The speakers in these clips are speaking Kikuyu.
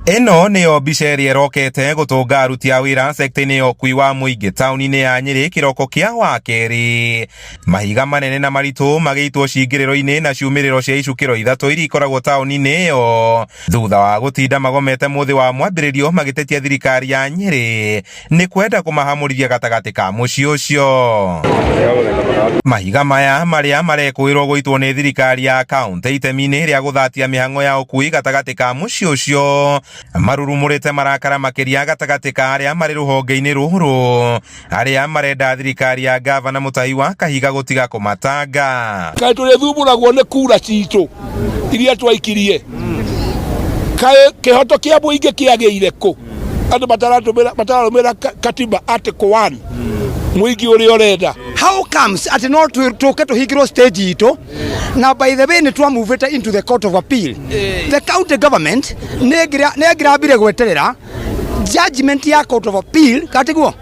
Ĩno nĩyo mbica ĩrĩa ĩrokete gũtũnga aruti a wĩra sekta-inĩ ya ũkui wa mũingĩ taũni-inĩ ya Nyĩrĩ kĩroko kĩa Wakerĩ. Mahiga manene na maritũ magĩitwo cingĩrĩro-inĩ na ciumĩrĩro cia icukĩro ithatũ iria ikoragwo taũni-inĩ ĩyo thutha wa gũtinda magomete mũthĩ wa mwambĩrĩrio magĩtetia thirikari ya Nyĩrĩ nĩ kwenda kũmahamũrithia gatagatĩ ka mũciĩ ũcio. Mahiga maya marĩa marekũĩrwo gũitwo nĩ thirikari ya kaũntĩ itemi-inĩ rĩa gũthatia mĩhang'o ya ũkui gatagatĩ ka mũciĩ ũcio marurumũrĩte marakara makĩria gatagatĩ ka arĩa marĩ rũhonge-inĩ rũrũ arĩa marenda thirikari ya gavana Mutahi wa Kahiga gũtiga kũmatanga. Kaĩ tũrĩthumbũragwo nĩ kura citũ iria twaikirie? Kaĩ kĩhoto kĩa mũingĩ kĩagĩire kũ? Andũ matararũmĩra katiba article 1 mũingĩ ũrĩa ũrenda. How comes atĩ no tũke tũhingĩrwo stage itũ? Na by the way, nĩ twamuvĩte into the Court of Appeal. The county government nĩ ĩngĩrambire gweterera judgment ya Court of Appeal, katiguo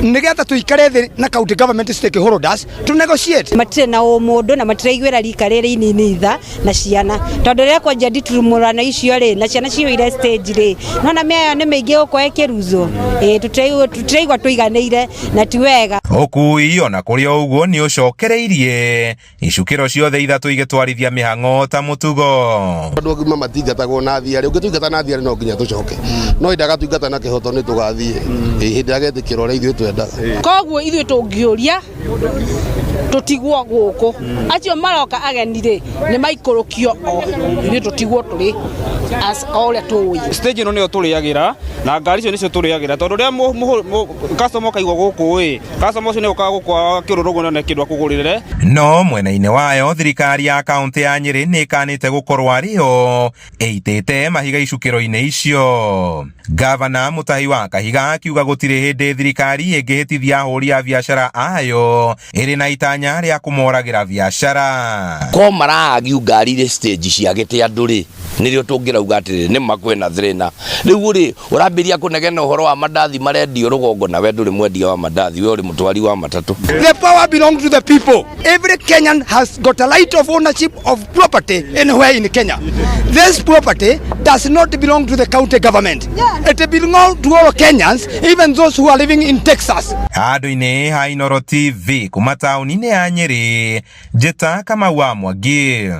nigetha tuikare thĩ na county government stakeholders to negotiate. Matirĩ na ũmũndũ na matiraiguĩra rika rĩrĩ inini tha na ciana, tondũ rĩrĩa kwanjia nditurumũrano icio rĩ, na ciana ciyũire stage rĩ, nona mĩayo nĩ mĩingĩ gũkũ ĩkĩruzwo. Ĩĩ, tũtiraigua tũiganĩire na ti wega. Ũkui ona kũrĩ o ũguo nĩ ũcokereirie icukĩro ciothe ithatũ igĩtwarithia mĩhang'o ta mũtugo. Andũ agima matingatagwo na thiarĩ, ũngĩtũingata na thiarĩ no nginya tũcoke, no hĩndĩ agatũingata na kĩhoto nĩ tũgathiĩ, hĩndĩ agetĩkĩra ũrĩa ithuĩ twendaga. Koguo ithuĩ tũngĩũria tũtigwo gũkũ, acio maroka ageni rĩ, nĩ maikũrũkio, o ithuĩ tũtigwo tũrĩ as o ũrĩa tũĩ. Stage ĩno nĩyo tũrĩagĩra na ngari icio nĩcio tũrĩagĩra, tondũ rĩrĩa customer ũkaigwo gũkũ ĩ, customer ũcio nĩ ũkaga gũkũ akĩrũrũgwo nĩ kĩndũ akũgũrĩre. No mwena-inĩ wayo, thirikari ya kaũntĩ ya Nyĩrĩ nĩ ĩkanĩte gũkorwo arĩyo ĩitĩte mahiga icukĩro-inĩ icio. Gavana Mutahi wa Kahiga akiuga gũtirĩ hĩndĩ thirikari ĩngĩhĩtithia ahũri a biacara ayo ĩrĩ na itanya rĩa kũmoragĩra biacara. Ko maraagiu ngari irĩ stage ciagĩte andũ rĩ, nĩrĩo tũngĩrauga atĩrĩrĩ, nĩ ma kwĩna thĩna. Rĩu rĩ, ũrambĩrĩria kũnegena ũhoro wa mandathi marendio rũgongo, na we ndũrĩ mwendia wa mandathi, we ũrĩ mũtwari wa matatũ. The power belongs to the people. Every Kenyan has got a right of ownership of property anywhere in Kenya. This property does not belong to the county government. It belongs to all Kenyans, even those who are living in Texas. Handũ-inĩ ha Inooro TV kuma taũni-inĩ ya Nyĩrĩ, njĩta Kamau wa Mwangi.